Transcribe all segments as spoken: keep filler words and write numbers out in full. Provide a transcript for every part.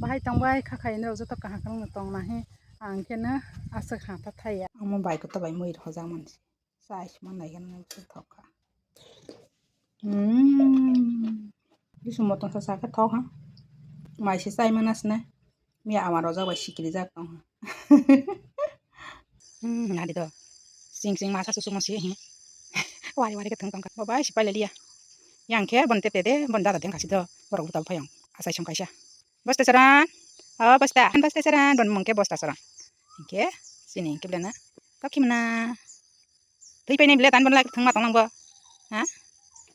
Bahai tongbai kha khai nirok joto kaham kaham no tong nahi ang khe no aswk ha ta thaya. Omo bai kota bai mui rw hojak mansi. Chai sima nai gana nai bwswk thok kha. Hmm. Bisu motong sa sa khe thok ha. Mai se chai mana sina. Miya ama rojak bai sikiri jak tong ha. Hmm, nadi do. Sing sing masa susu mosi hi. Wari wari khe thung tong kha. Bo bai sipai le liya. Yang khe bon te te de bon dada deng khasi do. Borok buta phayong. Asai song kaisa. Bosta saran. Oh, bosta. Bosta saran. Bon mung khe bosta saran. Hingke sini hingke belana. Kaki mana. Twi painai bele tan bon lai thangma tonglang bo. Ha?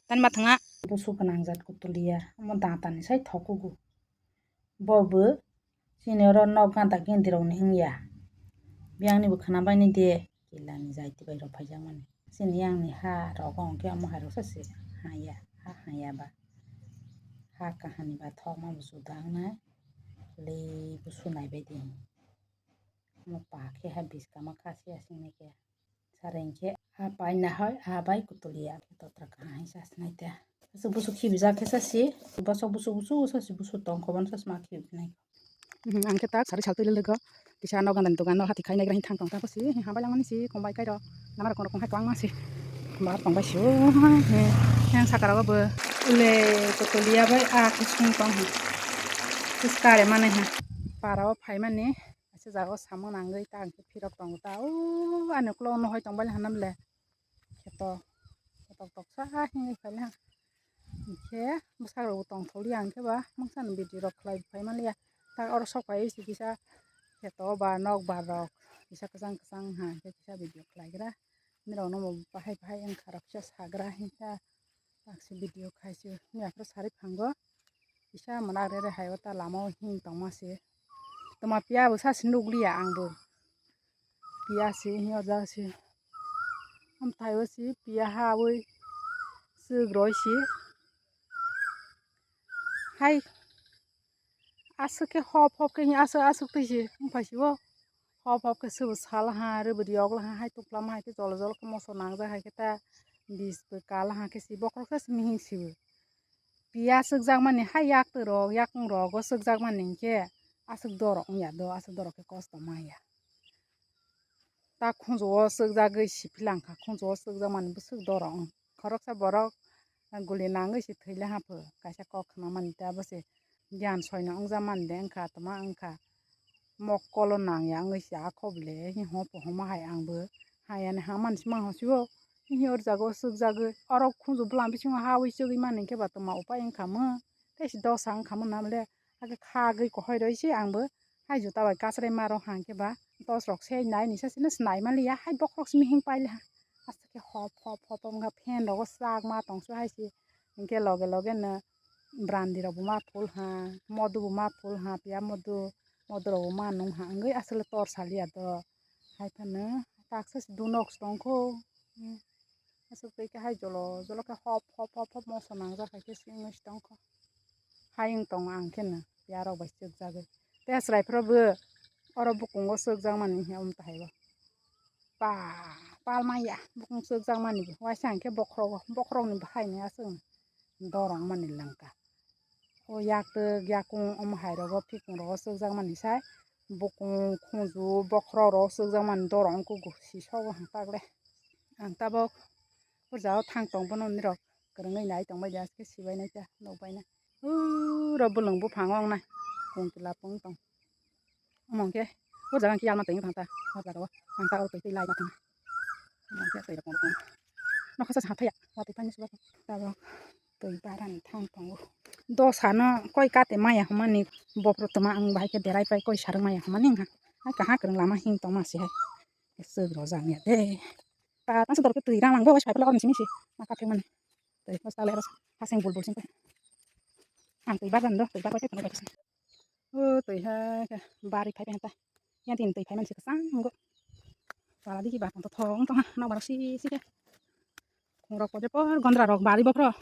Tan ma thanga. Busu gwnang jat kutuliya. Omo dantani sai thokugo. Bo bo sini oro nok ganta gindi rokni wngya. Biyangni bo khna bainai de. Kilani jaiti bai rok phaijakmani. Sini yangni ha rogo hwnkhe omo hai roksa se haya, ha haya ba. Ha kahani ba thokma bo juda wngnai. Lei bo sunai bai di. Omo pa khe ha biskama kha siya sini khe. Sare hwnkhe a pai nahoi a bai kutuliya khe totra kaham hai sa sinai ta. Aswk busuk khibijak khe sa si, bosok busuk busuk sa si busuk tong kho bono sa si ma khibinai. Mhm, ang khe tak sari sal twi lwgo kisa nok gandani dogan no hati khai nai gra hin thang tong ta si ha bai langmani si kong bai kai rok lama rok kong rok kong hai kwbangma si ba kong bai si o he yang saka rogo bo le kutuliya bai a khe sung tong ha. Kare mani ha para o phai mani. Aswk jaga o samung nangwi ta hwnkhe phirok tongo ta. O ani ukulok o nohoi tong bali hwnna bwle. Kheto, kheto toksa hwnwi phai ha. Hwnkhe bwsarok bo tongthok liya hwnkhe ba mungsa ni video rok khlai phai man liya. Ta oro sok pai se kisa kheto ba nok bar rok kisa kwchang kwchang ha hwnkhe kisa video khlai gra. Nirok no bo bahai bahai wngkha rok kisa sagra hwnkhe. Taksi video khai se miya phuru sari phango. Kisa mwnak re re hai o ta lama o him tongma se. Toma piya bo sa se nukliya ang bo. Piya se him o jaga se. Amthai o se piya ha wi swk roi se. Hai. Aswk khe hop hop khe aswk aswk twi se wngphai se o. Hop hop khe swbo sal ha, rwbwdi yokla ha, hai tukla ma hai khe jol jol khe moso nangjak hai khe ta bis bo kal ha khe si bokhorok se mihing sibo. Piya swkjakmani hai yak twi rok yakung rogo swkjakmani hinkhe aswk dorok wngya do, aswk dorok khe kosto maya. Ta khunju o swkjagwi siphilang kha, khunju o swkjakmani bwswk dorok wng. Khoroksa borok guli nangwi se thwile hapho, kaisa kok khna mani ta bo se giyan soino wngjakmani de wngkha, tma wngkha. Mokkolo nangya wngwi se a kobole hi hopo homa hai ang bo hayani ha mansi ma hosio hi or jaga o swkjagwi oro khunju bwlam bisingo ha wi chwgwi mani hinkhe ba tma upai wngkha mo tei se dosa wngkha mo namle hakhe khagwi kohoi roi se ang bo hai juta bai kasrai ma rok hang khe ba dos rok se nai ni sa sino se nai maliya hai bokhorok simi hing paile ha aswk khe hop hop hop wngkha fan rogo chak ma tong se hai se hinkhe loge loge no. Brandi rok bo ma phul ha, modu bo ma phul ha, piya modu, modu rok bo ma nung ha, wngwi aswk le tor saliya do. Hai phano taksa se dunok se tongkho. Hmm. Aswk twi khe hai jolo jolo khe hop hop hop hop moso nangjak hai khe se wngwi se tongkho. Hai wng tongo ang khe no piya rok bai chwkjagwi. Tei chwrai phuru bo oro bukungo chwkjakmani hinkhe omo tahai bo. Pa, pal maya, bukung sukjak mani bo. Waisa hingke bokhorogo, bokhorok ni bahai ni aswk dorong mani langka. O yak twk, yakung omo hai rogo, phikung rogo sukjak mani sai, bukung, khunju, bokhorok rogo sukjak mani dorong kugu si sogo hang takle. Ang tabok o jaga o thang tong bono nirok kwrwngwi nai tong bai de, aske sibai nai ta, nuk bai nai. Uro bwlwng buphang ong nai, kung tila pung tong. Omo hwnkhe o jaga hwnkhe yalma twi wng thang ta, o jaga o thang ta, oro twi twi lai ma thang. Omo hwnkhe twi rok rok nokha sa thaya, watwi pani se tabok twi barani thang tongo. Dosa no koi kate maya hwnmani bokhorok twma ang bahai khe berai pai koi sarwk maya hwnmani wngkha. Hai kaha kwrwng lama him tongma se hai swk rojak ya de. Ta tangsa dorkhe twi rang lang bo, pai pala orni simi se ma kaphek mani. Twi bwsa le hasing bul bul sing. Ang twi barani do, twi bar pai phano bai. O twi ha khe bari phai phai ta. Yang tin twi phai man se kwchang nunggo. Pala digi ba tong to thong tong ha nok barok si si khe. Khungrok pore por gondra rok bari bokhro.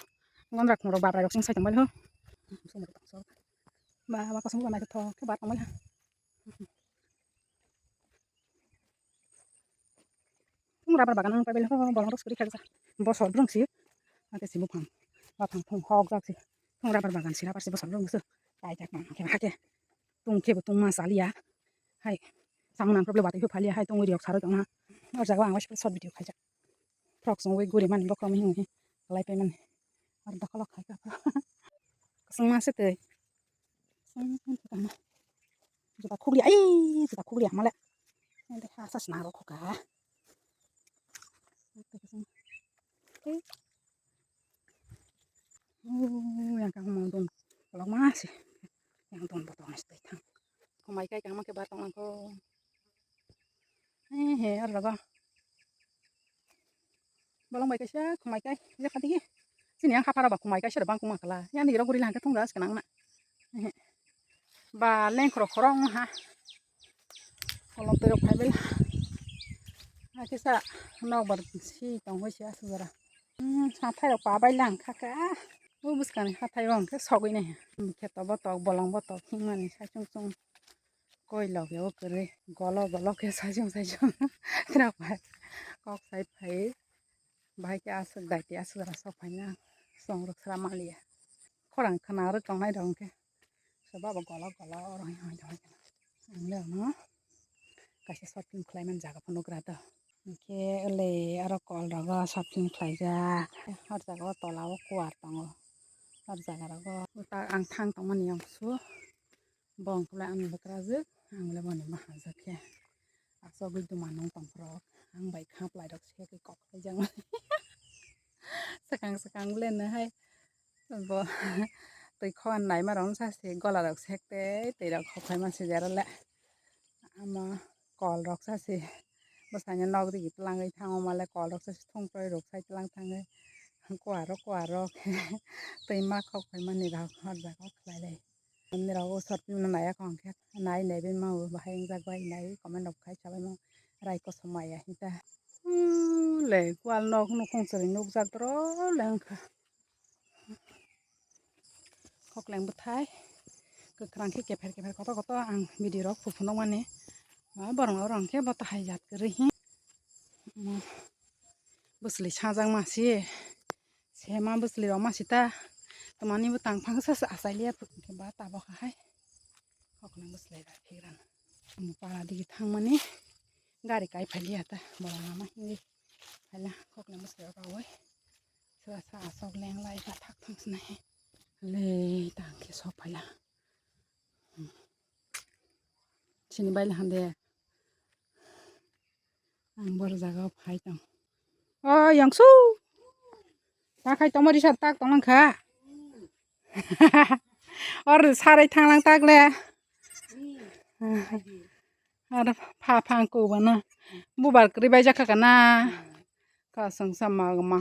Gondra khungrok babrai rok sing sai tong bai ho. Ba ba kosong ba nai thok khe ba tong bai ha. Thung rubber bagan ang paibel ho bolong rok suri khaksa. Bosor brung si. Ate si buphang. Baphang thung hok jak si. Thung rubber bagan si rubber si bosor brung si. Tai jak mang khe hake. Tung khe bo tungma chaliya. Hai, samung nang problem watwi phalia hai tongwi riyok sarwi tongna. O jaga ang waisa short video khaijak. Frok songwi guri mani bokhorok mihing mihing lai pai mani. Ar dokholo khai ka. Kasing ma se tei. Juta khugli ai, juta khugli amale. Ende ha sa sna ro khoka. Oh, yang kang mau dong. Kalau masih yang dong botol nasi tang. Kumai kai kang ma ke batong langko. He he, ar laga. Bolong bai kaisa khumai kai, le khadi. Sini ang khapara ba khumai kaisa bang kuma kala. Yani rok guri lang thung gas kanang na. Ba leng khoro khorong ha. Kolom terok phai bela. Akisa nok bar si tong hoi sia sugara. Hmm, sathai rok pa bai lang kha kha. U buskani hathai rok khe sogwi nai. Kheto botok, bolong botok, himani sai chung chung. Koi logeo kwrwi golo golo khe saichung saichung khwnapha kok sai phai bahai khe aswk daiti aswk rok sok phaina chwng rwk sra manliya khorang khna rwk tongnai rok hwnkhe soba bo golo golo oro hino hino hino ang le ono kaisa shopping khlai mani jaga phano gra do hwnkhe le aro kol rogo shopping khlaijak hor jaga o tola o kuar tongo hor jaga rogo ang thang tongmani yong su. Bo wngkha le ani bwkrajwk, ang le boni ma hajak khe. Aswk gwi duma nung tongphuru, ang bai kha pwlai rok se kok khaijak mani. Swkang swkang le no hai bo twi khon naima rok sa se gola rok sek tei twi rok khok khai ma se jera le. Ama kol rok sa se bwsai no nok digi twlangwi thango male kol rok sa se thung twi rok sai twlang thangwi kuar rok kuar rok twi ma khok khai mani rok hor jaga o khlai lai. Nirok usor no nai ya kong khe nai nai bai ma o bahai wngjak bai nai comment rok khai sabai ma rai kosom maya hinta. Ule wall nok nukhung chwrai nukjak doro le wngkha. Kokleng bwthai kwkhwrang khe kepher kepher kotor kotor ang video rok phuphu nukmani. Borok rok hwnkhe bo tahai jat kwrwi hi. Bwswlwi sajak ma se. Sema bwswlwi rok ma sita. Tamani bo tang phang sa sa achai liya ba tabok hai. Kokno bwswlwi bai phigra. Para digi thangmani gari kai phai liya ta. Bolong lama hindi. Hala kokno bwswlwi rok rawai. Sa sa asok leng lai ba thak thang sinai. Le tang khe sok phaila. Sini bai la hande. Ang bor jaga o phai tong. O yangsu. Ta khai tongma risa tak tong lang kha. Or sarai thang lang tak le. Ar pha phang ko bana. Bubar kri bai jakha kana. Ka song sama gama.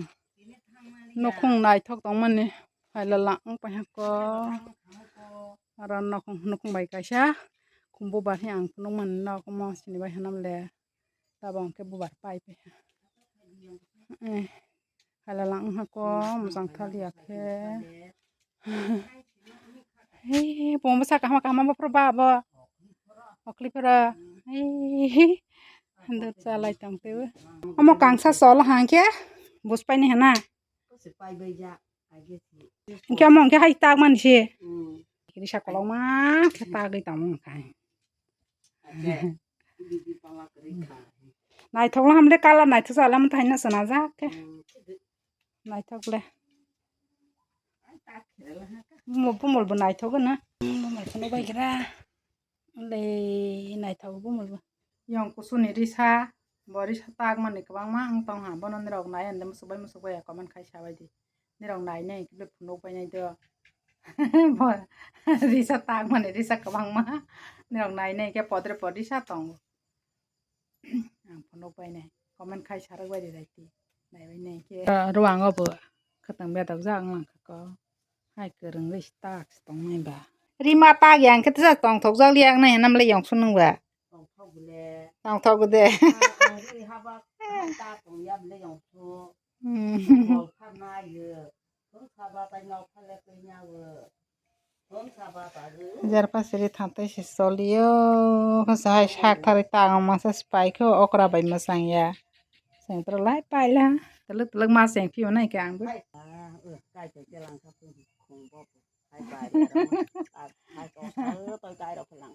Nukhung naithok tong mani. Phaila lang pai hako. Aro nukhung nukhung bai kaisa. Khumbu bar hi ang phunuk mani nok mo sini bai hanam le. Tabok hwnkhe bubar pai pai. Eh, hala lang wngkha ko, mwchang thaliya khe. Hei, bo bwsa kaham kaham bo phuru ba bo. Okli phuru. Hei, hando chalai tong twi. Omo kangsa chol hang khe, bus paini hana. Hingke omo hingke hai tak mani se. Risa kolokma khe tagwi tamo hingkha. Naithok le hamle colour naithok sa lam thai na sana jak khe. Naithok le. Mo bumol bo naithok na. Bumol kono bai gra. Le naithok bumol bo. Yong kusuni risa, bo risa tak mani kwbangma wng tong ha, bono nirok nai ande musuk bai musuk bai comment khai sabai di. Nirok nai nai khe phunuk bai nai do. Bo risa tak mani risa kwbangma. Nirok nai nai khe podre pod risa tongo. Ang phunuk bai nai comment khai sarok bai di dai ti. Nai bai nai khe. Ruang o bo kwtang bedok jak wng lang kha ko. Hai kwrwngwi tak se tong nai ba. Rima tak yang khe tisa tongthok jak liya nai namle yong sunung ba. Tongthok bwle. Tongthok de. Ah, ang bini haba ta tong ya bwle yong su. Hmm. Bol kha na ye. Thung saba tai nok phale twi nya wo. Thung saba ta ru. Jar pasiri thantai se soliyo. Khasa hai sak thari tang masa spai kho okra bai masang ya. Seng pro lai paila. Telek telek ma seng phi nai ke ang bo. Hai, ah, eh, kai te lang kha pung khong bo. Hai bai, ah, hai ko sa toi kai ro lang.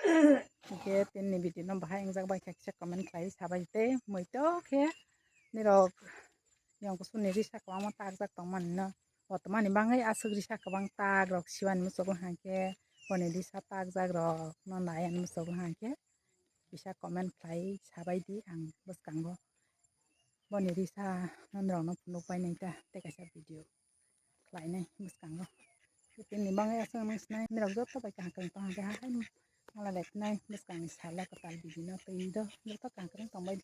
Hwnkhe tini video no bahai wngjak bai khe kisa comment khlai sabai tei muitok khe nirok yong kusuni risa kwbangma takjak tongmani no. Botomani bangwi aswk risa kwbang tak rok siwani muchungo hwnkhe boni risa takjak rok no naiani muchungo hwnkhe kisa comment khlai sabai di ang bwskango. Boni risa nonrokno phunuk painai ta tei kaisa video khlainai bwskango. Tini bangwi aswk nung sinai nirok joto bai kaham kaham tong hwnkhe hakhai mala leknai bwskangni salo kwtal bibino twi do joto kaham kaham tongbai.